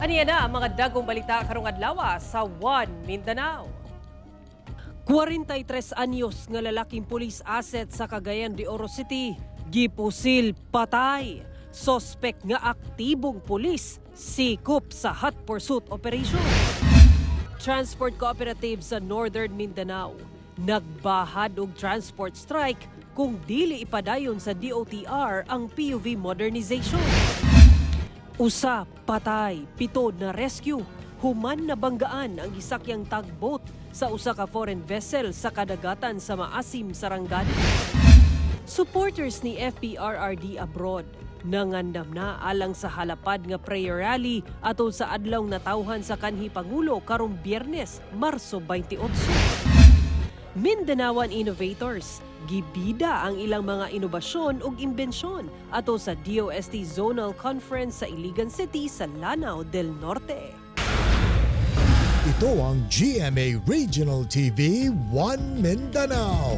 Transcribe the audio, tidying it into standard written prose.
Aniya na ang mga dagong balita karong adlaw sa One Mindanao. 43 anyos nga lalaking police asset sa Cagayan de Oro City, gipusil patay. Sospek nga aktibong pulis, sikop sa hot pursuit operation. Transport Cooperative sa Northern Mindanao nagbahad og transport strike kung dili ipadayon sa DOTR ang PUV modernization. Usa patay, pito na rescue human nabanggaan ang gisakyang tugboat sa usa ka foreign vessel sa kadagatan sa Maasim, Sarangani. Supporters ni FPRRD abroad nangandam na alang sa halapad nga prayer rally atol sa adlaw natawhan sa kanhi pangulo karong Biyernes, Marso 28. Mindanaoan Innovators gibida ang ilang mga inobasyon ug imbensyon atol sa DOST Zonal Conference sa Iligan City sa Lanao del Norte. Ito ang GMA Regional TV, One Mindanao.